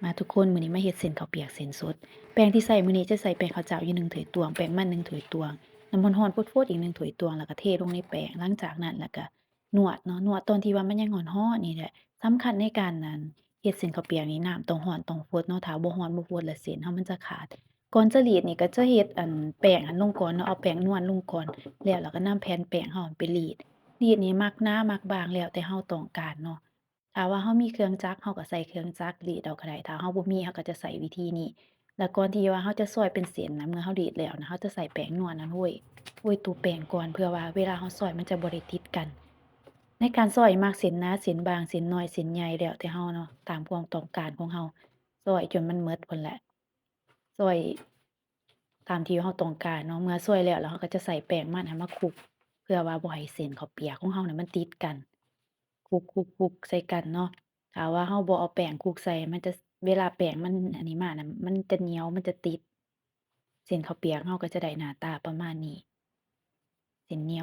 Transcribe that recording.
ມາທຸກຄົນ ມື້ນີ້ມາເຮັດເສັ້ນເຂົ້າປຽກເສັ້ນສົດ. ແປ້ງທີ່ໃຊ້ມື້ນີ້ຈະໃຊ້ແປ້ງເຂົ້າເຈົ້າຢູ່ໜຶ່ງຖ້ວຍຕວງ, ແປ້ງມັນໜຶ່ງຖ້ວຍຕວງ, ນ້ຳຮ້ອນໆຟົດໆອີກໜຶ່ງຖ້ວຍຕວງ ແລ້ວກໍເທລົງໃນແປ້ງ. ຫຼັງຈາກນັ້ນແລ້ວກໍນວດເນາະ, ນວດຕອນທີ່ວ່າມັນຍັງຮ້ອນໆນີ້ແຫຼະ. ສຳຄັນໃນການ ອັນ ເຮັດເສັ້ນເຂົ້າປຽກນີ້ ນ້ຳຕ້ອງຮ້ອນຕ້ອງຟົດເນາະ, ຖ້າບໍ່ຮ້ອນບໍ່ຟົດແລ້ວເສັ້ນເຮົາມັນຈະຂາດ. ກ່ອນຈະລີດນີ້ກໍຈະເຮັດ ອັນ ແປ້ງອັນລົງກ່ອນເນາະ, ເອົາແປ້ງນວນລົງກ່ອນ ແລ້ວ ແລ້ວກໍນຳແຜ່ນແປ້ງເຮົາໄປລີດ. ລີດນີ້ມັກໜາມັກບາງ ແລ້ວແຕ່ເຮົາຕ້ອງການເນາະ. ຖ້າວ່າເຮົາມີເຄື່ອງຈັກ ເຮົາກໍໃສ່ເຄື່ອງຈັກລີດເອົາກໍໄດ້, ຖ້າເຮົາບໍ່ມີ ເຮົາກໍຈະໃຊ້ວິທີນີ້. ແລ້ວກ່ອນທີ່ວ່າເຮົາຈະຊອຍເປັນເສັ້ນນະ, ເມື່ອເຮົາລີດແລ້ວນະ, ເຮົາຈະໃສ່ແປ້ງນວນນັ້ນໂຮຍ ໂຮຍຕົວແປ້ງກ່ອນ ເພື່ອວ່າເວລາເຮົາຊອຍມັນຈະບໍ່ໄດ້ຕິດກັນ. ໃນການຊອຍມັກເສັ້ນໜາ ເສັ້ນບາງ ເສັ້ນນ້ອຍ ເສັ້ນໃຫຍ່ ແລ້ວແຕ່ເຮົາເນາະ, ຕາມຄວາມຕ້ອງການຂອງເຮົາ. ຊອຍຈົນມັນໝົດພຸ້ນແຫຼະ. ຊອຍຕາມທີ່ເຮົາຕ້ອງການເນາະ. ເມື່ອຊອຍແລ້ວ ແລ້ວເຮົາກໍຈະໃສ່ແປ້ງມັນຫັ້ນມາຄຸກ ເພື່ອວ່າບໍ່ໃຫ້ເສັ້ນເຂົ້າປຽກຂອງເຮົານະມັນຕິດກັນ. ຄຸກໆໆໃສ່ກັນເນາະ. ຖ້າວ່າເຮົາບໍ່ເອົາແປ້ງຄຸກໃສ່ ມັນຈະ ເວລາແປ້ງມັນອັນນີ້ມານະ ມັນຈະໜຽວ ມັນຈະຕິດ. ເສັ້ນເຂົ້າປຽກເຮົາກໍຈະໄດ້ໜ້າຕາປະມານນີ້ ເສັ້ນໜຽວ